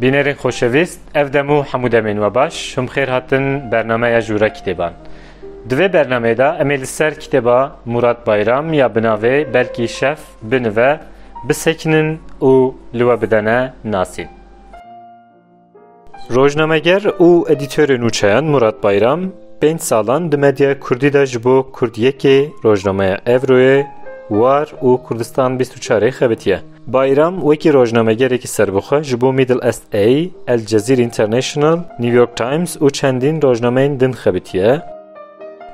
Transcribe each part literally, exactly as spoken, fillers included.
Bînerên xoşewîst, ev dem û hemû demên we baş, hûn bi xêr hatin bernameya Jûra Kitêban. Di vê bernameyê de em ê li ser kitêba Murat Bayram ya bi navê Belkî Şev Binive bisekinin û li we bidene nasîn. Rojnameger û edîtorê nûçeyan Murat Bayram pênc salan di medya kurdî de ji bo Kurd Yekê, rojnameya Evroyê, War û Kurdistan bîst û çarê xebitiye. Bayram wekî rojnamegerekî serbixwe ji bo Middle East Eye, El Jazeera International, New York Times û çendîn rojnameyên din xebitiye.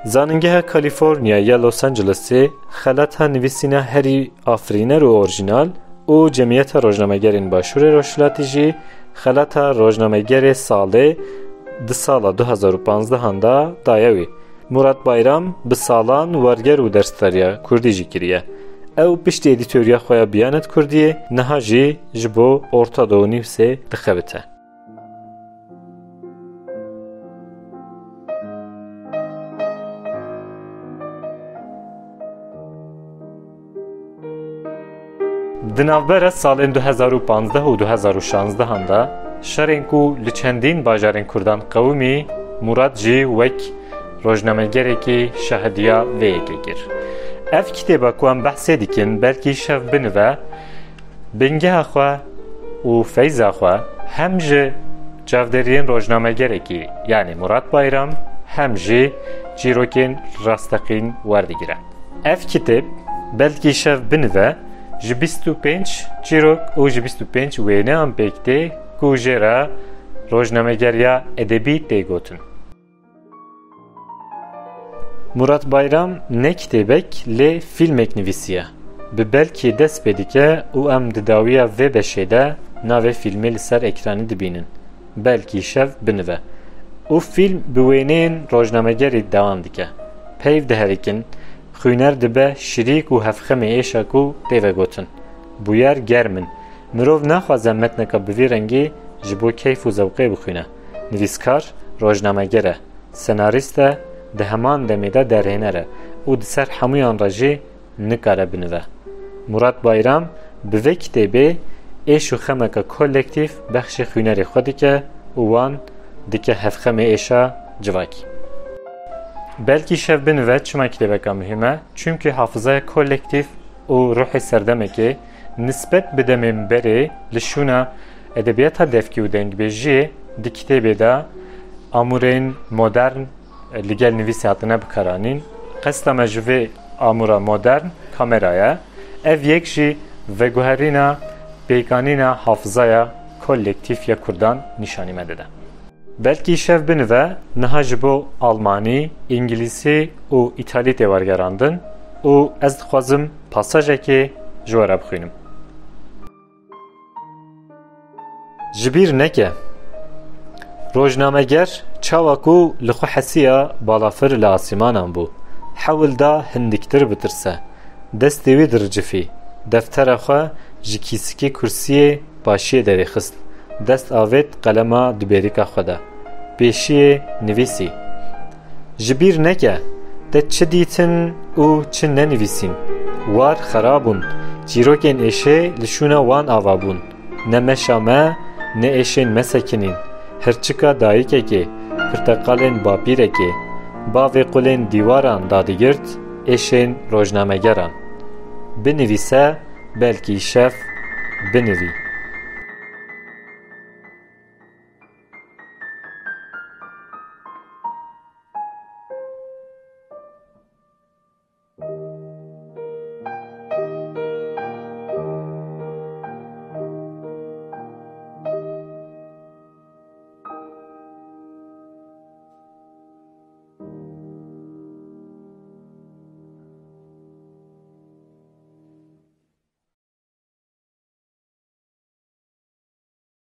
Zanîngeha California ya Los Angelesê xelata nivîsîna herî afirîner û orjînal û Cemiyeta Rojnamegerên Başûrê Rojhilatî jî xelata rojnamegerê salê di sala du hezar û panzdeh de daye wî. Murat Bayram bi salan werger û derstariya kurdî jî kiriye. Ew piştî edîtoriya xwe ya Biyanet Kurdiyê niha jî ji bo Orta Doğu Newsê dixebite. Di navbera salên du hezar û panzdeh û du hezar û şanzdeh de şerên ku li çendîn bajarên Kurdan qewimî, Murat jî wek rojnamegerekî şahidiya vê yekê kir. Ev kitêba ku em behsê dikin, Belkî Şev Binive, bingeha xwe û feyza xwe hem ji çavderiyên rojnamegerekî, yanî Murat Bayram, hem jî çîrokên rasteqîn werdigire. Ev kitêb, Belkî Şev Binive, ji bîst û pênc çîrok û ji bîst û pênc wêneyan pêk tê ku jê re rojnameger ya edebî tê gotin. Murat Bayram ne kitêbek, lê fîlmek nivîsiye. Bi Belkî dest pê dike û em di dawiya vê beşê de navê fîlmê li ser ekranî dibînin. Belkî Şev Binive. Û fîlm bi wêneyên rojnamegerî dewam dike. Peyv diherikin, xwîner dibe şirîk û hevxemê êşa ku tê vegotin. Bûyer germ in. Mirov naxwaze metneka bi vî rengî ji bo keyf û zewqê bixwîne. Nivîskar rojnameger e, senarîst e, di heman demê de derhêner e û di ser hemûyan re jî nikare binive. Murat Bayram bi vê kitêbê êş û xemeke kolektîf bexşê xwînerê xwe dike û wan dike hevxemê êşa civakî. Belkî Şev Binive çima kitêbeka muhîm e? Çimkî hafizaya kolektîf û ruhê serdemekê nisbet bi demên berê li şûna edebiyata devkî û dengbêjiyê di kitêbê de amûrên modern li gel nivîsê hatine bikaranîn. Qesta me ji vê amûra modern kamera ye. Ev yek jî veguherîna pêkanîna hafizaya kolektîf ya Kurdan nîşanî me dide. Belkî Şev Binive niha ji bo Almanî, Îngilîzî û Îtalî tê wergerandin û ez dixwazim pasajekê ji we re bixwînim. Ji bîr neke, rojnameger çawa ku li xwe hesiya balafir li asîmanan bû, hewil da hindiktir bitirse. Destê wî diricifî, deftera xwe ji kîsikê kursiyê başiyê derêxist, dest avêt qelema di bêrîka xwe de. Pêşiyê nivîsî. Ji bîr neke, te çi dîtin û çi nenivîsîn. War xera bûn, çîrokên êşê li şûna wan ava bûn. Ne meşa me, ne êşên me sekinîn. Hirçika dayikekê, pirteqalên bapîrekê, bavê qulên dîwaran dadigirt, êşên rojnamegeran. Binivîse, belkî şev binivî.